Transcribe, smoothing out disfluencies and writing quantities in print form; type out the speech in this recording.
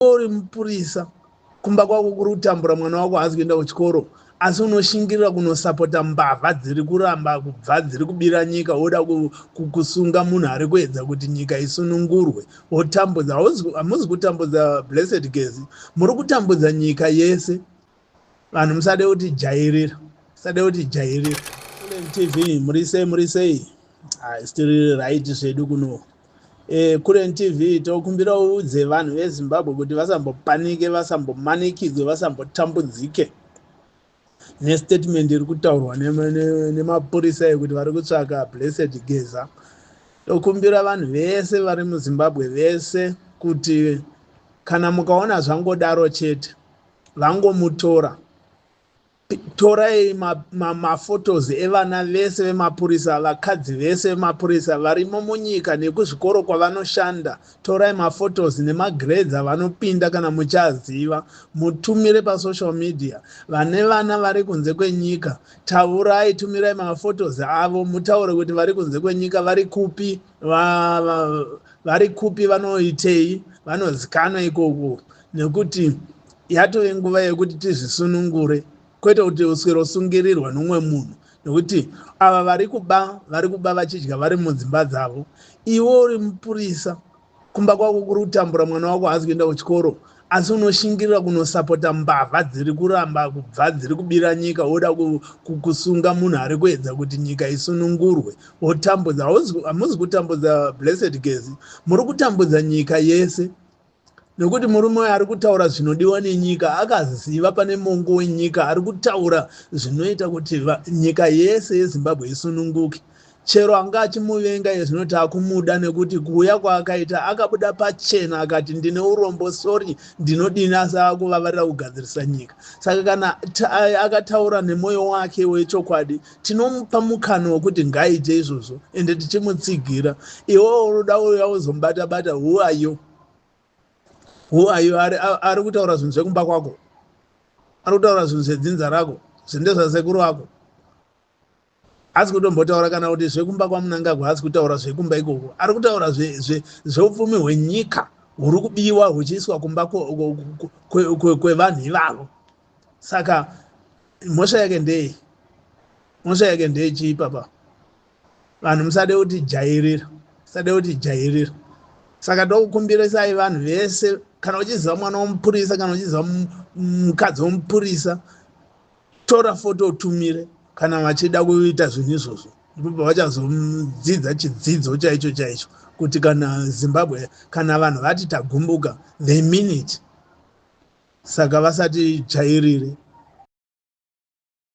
Uri mupurisa, kumba kwako kuri kutambura, mwana wako haasi kuenda kuchikoro, asi unoshingirira kunosapota mbavha dziri kuramba kubva, dziri kubira nyika. Woda kusunga munhu ari kuedza kuti nyika isunungurwe, wotambudza. Hamuzi kutambudza Blessed Gezi, muri kutambudza nyika yese. Vanhu, musade kuti jairira, musade kuti jairira. TV, muri sei? Muri sei? Tiri right zvedu kuno. Kuren TV, tokumbira uudze vanhu veZimbabwe kuti vasambopanike, vasambomanikidzwe, vasambotambudzike nestatement iri kutaurwa nemapurisa ekuti vari kutsvaka Blessed Geza. Tokumbira vanhu vese vari muZimbabwe vese kuti kana mukaona zvangodaro chete, vangomutora, torai maphotos evana vese vemapurisa, vakadzi vese vemapurisa varimo munyika nekuzvikoro kwavanoshanda. Torai maphotos nemagrades avanopinda kana muchaziva, mutumire pasocial media. Vane vana vari kunze kwenyika, taurai, tumirai maphotos avo, mutaure kuti vari kunze kwenyika vari kupi, vari kupi, vanoitei, vanozikanwa ikoko, nekuti yatove nguva yekuti tizvisunungure, kwete kuti uswero usungirirwa nomumwe munhu, nekuti ava vari kuba, vari kuba vachidya vari mudzimba dzavo. Iwe uri mupurisa, kumba kwako kuri kutambura, mwana wako haasi kuenda kuchikoro, asi unoshingirira kunosapota mbavha dziri kuramba kubva, dziri kubira nyika. Woda kusunga munhu ari kuedza kuti nyika isunungurwe, wotambudza. Hamuzi kutambudza Blessed Gezi, muri kutambudza nyika yese, nekuti murume uyu ari kutaura zvinodiwa nenyika, akaziva pane mongo wenyika, ari kutaura zvinoita kuti nyika yese yeZimbabwe isununguke. Chero anga achimuvenga, zvinoti akumuda, nekuti kuuya kwaakaita, akabuda pachena akati, "Ndine urombo, sorry, ndinodini," asi akuvavarira kugadzirisa nyika. Saka kana akataura nemwoyo wake wechokwadi, tinomupa mukana wekuti ngaaite izvozvo, ende tichimutsigira. Iwewo unoda uya uzomubata bata, who are you? Who are you? Ari kutaura zvinhu zvekumba kwako, ari kutaura zvinhu zvedzinza rako, zvendezvasekuru ako, asi kutombotaura kana kuti zvekumba kwaMunangagwa, asi kutaura zvekumba ikoko. Ari kutaura zveupfumi hwenyika huri kubiwa huchiiswa kumba kwevanhu ivavo. Saka mhosva yake ndei? Mhosva yake ndeichii papa? Vanhu, musade kuti jairira, musade kuti jairira. Saka tokukumbirisai vanhu vese, kana uchiziva mwana womupurisa, kana uchiziva mukadzi womupurisa, tora foto utumire. Kana vachida kuita zvinhu izvozvo, ndipo pavachazodzidza chidzidzo chaicho chaicho, kuti kana Zimbabwe, kana vanhu vati tagumbuka, they mean it. Saka vasati jairire.